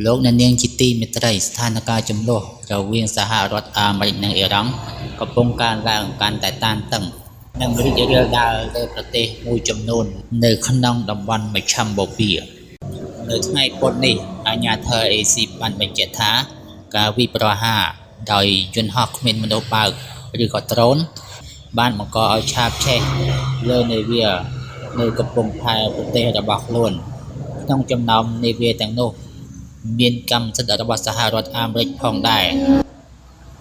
លោកអ្នកនាងជាទីមេត្រីស្ថានភាពជម្លោះរវាងសហរដ្ឋអាមេរិកនិងអ៊ីរ៉ង់កំពុងកើនឡើងកាន់តែតានតឹងនិងរីករាលដាលទៅប្រទេសមួយចំនួននៅក្នុងតំបន់មជ្ឈិមបូព៌ានៅថ្ងៃពុធនេះអាជ្ញាធរអេស៊ីបបានបញ្ជាក់ថាការវាយប្រហារដោយយន្តហោះគ្មានមនុស្សបើកឬក៏ដ្រូនបានបង្កឲ្យឆាបឆេះលើនាវានៅកំពង់ផែប្រទេសរបស់ខ្លួនក្នុងចំណោមនាវាទាំងនោះមានកម្មសិទ្ធិរបស់សហរដ្ឋអាមេរិកផងដែរ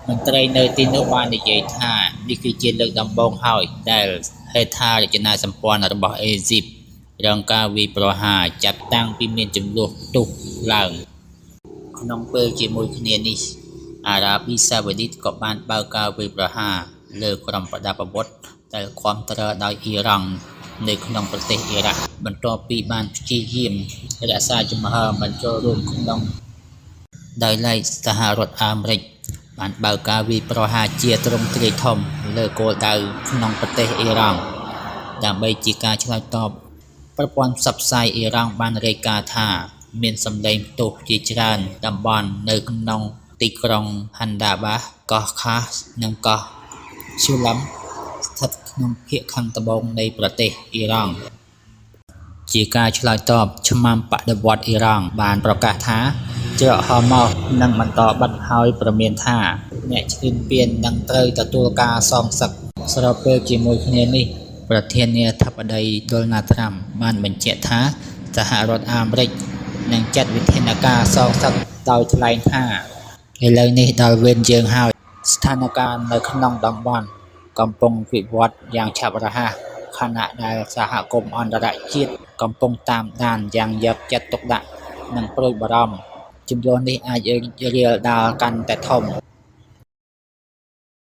មន្ត្រីនៅទីនោះបាននិយាយថានេះគឺជាលើកដំបូងហើយដែលហេដ្ឋារចនាសម្ព័ន្ធរបស់អេស៊ីបរងការវាយប្រហារចាប់តាំងពីមានជម្លោះផ្ទុះឡើងក្នុងពេលជាមួយគ្នានេះអារ៉ាប៊ីសាអូឌីតក៏បានបើកការវាយប្រហារលើក្រុមប្រដាប់អាវុធដែលគាំទ្រដោយអ៊ីរ៉ង់នៅក្នុងប្រទេសអ៊ីរ៉ាក់បន្ទាប់ពីបានព្យាយាមរក្សាជំហរមិនចូលរួមក្នុងដោយឡែកសហរដ្ឋអាមេរិកបានបើកការវាយប្រហារជាទ្រង់ទ្រាយធំលើគោលដៅក្នុងប្រទេសអ៊ីរ៉ង់ដើម្បីជាការឆ្លើយតបប្រព័ន្ធផ្សព្វផ្សាយអ៊ីរ៉ង់បានរាយការណ៍ថាមានសម្លេងផ្ទុះជាច្រើនតំបន់នៅក្នុងទីក្រុងហាន់ដាបាសកោះខាសនិងកោះឈូឡាំស្ថិតក្នុងភាគខាងត្បូងនៃប្រទេសអ៊ីរ៉ង់ជាការឆ្លើយតបឆ្មាំបដិវត្តន៍អ៊ីរ៉ង់បានប្រកាសថាច្រកហូម៉ូសនឹងបន្តបិទហើយព្រមានថាអ្នកឈ្លានពាននឹងត្រូវទទួលការសងសឹកស្របពេលជាមួយគ្នានេះប្រធានាធិបតីដូណាល់ត្រាំបានបញ្ជាក់ថាសហរដ្ឋអាមេរិកនឹងចាត់វិធានការសងសឹកដោយថ្លែងថាឥឡូវនេះដល់វេនយើងហើយស្ថានភាពនៅក្នុងតំបន់កំពុងវិវត្តយ៉ាងឆាប់រហ័សខណៈដែលសហគមន៍អន្តរជាតិកំពុងតាមដានយ៉ាងយកចិត្តទុកដាក់និងព្រួយបារម្ភជម្លោះនេះអាចរាលដាលកាន់តែធំ។